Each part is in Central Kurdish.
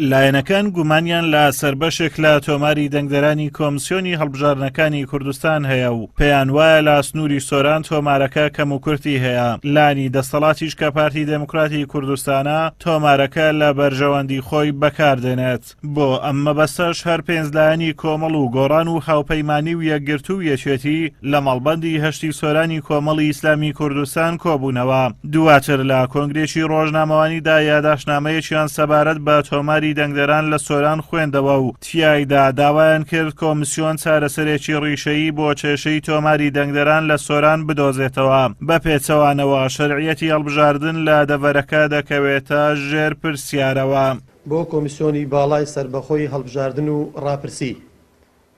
لایەنەکان گومانیان لە سەر بەشێک لە تۆماری دەنگدەرانی کۆمسیۆنی هەڵبژاردنەکانی کوردستان هەیە و پێیان وایە لە سنووری سۆران تۆمارەکە کەموکورتی هەیە. لانی دەستەڵاتیش کە پارتی دێموکراتی کوردستانە، تۆمارەکە لە بەرژەوەندی خۆی بەکار دێنێت. بۆ ئەم مەبەستەش هەر پێنج لایەنی کۆمەڵ و گۆڕان و هاوپەیمانی و یەکگرتوو و یەکێتی لە مەڵبەندی هەشتی سۆرانی کۆمەڵی ئیسلامی کوردستان کۆبوونەوە. دواتر لە کۆنگرێکی ڕۆژنامەوانیدا یاداشتنامەیەکیان سەبارەت بە تۆماری دەنگدەران لە سۆران خوێندەوە و تیایدا داوایان کرد کۆمسیۆن چارەسەرێکی ڕیشەیی بۆ کێشەی تۆماری دەنگدەران لە سۆران بدۆزێتەوە، بە پێچەوانەوە شەرعیەتی هەڵبژاردن لە دەڤەرەکە دەکەوێتە ژێر پرسیارەوە. بۆ کۆمیسیۆنی باڵای سەربەخۆی هەڵبژاردن و ڕاپرسی،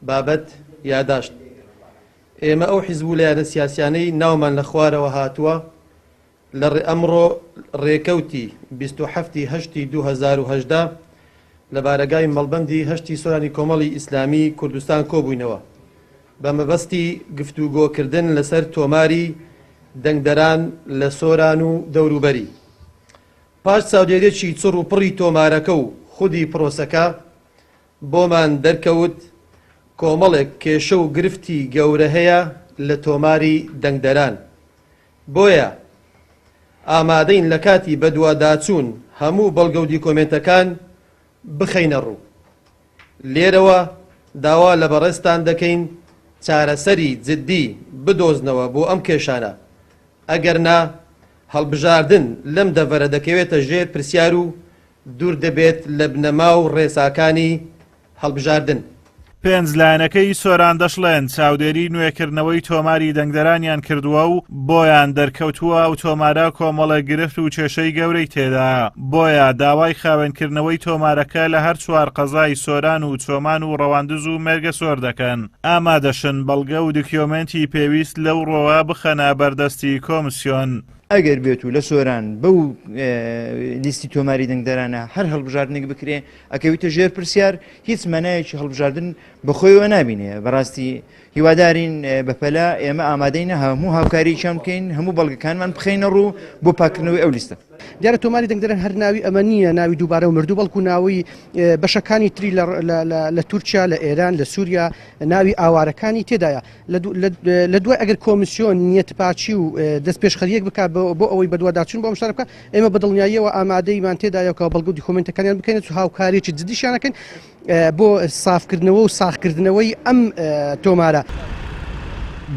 بابەت، یاداشت ئێمە ئەو حیزب و لایەنە سیاسیانەی ناومان لە خوارەوە هاتووە لە ئەمڕۆ ڕێکەوتی 27 ی هەشتی 2018 لە بارەگای مەڵبەندی هەشتی سۆرانی کۆمەڵی ئیسلامی کوردستان کۆبووینەوە بە مەبەستی گفتوگۆکردن لەسەر تۆماری دەنگدەران لە سۆران و دەوروبەری. پاش چاودێریی چڕ و پڕی تۆمارەکە و خودی پرۆسەکە، بۆمان دەرکەوت کۆمەڵێک کێشە و گرفتی گەورە هەیە لە تۆماری دەنگدەران، بۆیە ئامادەین لە کاتی بەدواداچوون هەموو بەڵگە و دیکۆمێنتەکان بخەینە ڕوو. لێرەوە داوا لە بەڕێزتان دەکەین چارەسەری جدی بدۆزنەوە بۆ ئەم کێشانە، ئەگەرنا هەڵبژاردن لەم دەڤەرە دەکەوێتە ژێر پرسیار و دوور دەبێت لە بنەما و ڕێساکانی هەڵبژاردن. پێنج لایەنەکەی سۆران دەشڵێن، چاودێری نوێکردنەوەی تۆماری دەنگدەرانیان کردووە و بۆیان دەرکەوتووە ئەو تۆمارە کۆمەڵێک گرفت و کێشەی گەورەی تێدایە، بۆیە داوای خاوێنکردنەوەی تۆمارەکە لە هەر چوار قەزای سۆران و چۆمان و ڕەواندز و مێرگەسۆر دەکەن. ئامادەشن بەڵگە و دکیۆمێنتی پێویست لەو ڕۆوە بخەنە بەردەستی کۆمسیۆن. ئەگەر بێت و لە سۆران بەو لیستی تۆماری دەنگدەرانە هەر هەڵبژاردنێک بکرێ ئەکەویتە ژێر پرسیار، هیچ مانایەکی هەڵبژاردن بەخۆیەوە نابینێ. بەڕاستی هیوادارین بەپەلە ئێمە ئامادەینە هەموو هاوکارییەکیان بکەین، هەموو بەڵگەکانمان بخەینە ڕوو بۆ پاککردنەوەی ئەو لیستە. دیارە تۆماری دەنگدەران هەر ناوی ئەمە نییە، ناوی دووبارە و مردوو، بەڵکو ناوی بەشەکانی تری لە تورکیا، لە ئێران، لە سووریا، ناوی ئاوارەکانی تێدایە. لە دوای ئەگەر کۆمیسیۆن نیەتپاکی و دەستپێشخەرییەک بکات بۆ ئەوەی بەدواداچوون بۆ ئەم شتانە بکات، ئێمە بە دڵنیاییەوە ئامادەییمان تێدایە کە بەڵگە و دیکۆمێنتەکانیان بکەینە و هاوکاریی جدیشیان ئەکەین. بۆ سافکردنەوە و ساغکردنەوەی ئەم تۆمارە.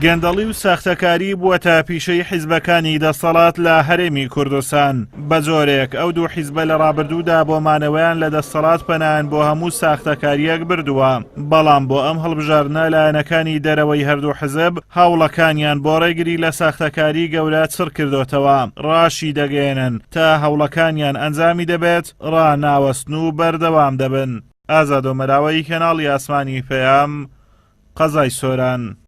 گەندەڵی و ساختەکاری بووەتە پیشەی حیزبەکانی دەسەڵات لە هەرێمی کوردستان، بەجۆرێک ئەو دوو حیزبە لە ڕابردوودا بۆ مانەوەیان لە دەسەڵات پەنایان بۆ هەموو ساختەکارییەک بردووە، بەڵام بۆ ئەم هەڵبژاردنە لایەنەکانی دەرەوەی هەردوو حزب هەوڵەکانیان بۆ ڕێگری لە ساختەکاری گەورە چڕکردۆتەوە، ڕاشیدەگەیەنن تا هەوڵەکانیان ئەنجامی دەبێت، ڕاناوەستن و بەردەوام دەبن. ئازاد ئۆمەراوەیی کەناڵی ئاسمانی پەیام، قەزای سۆران.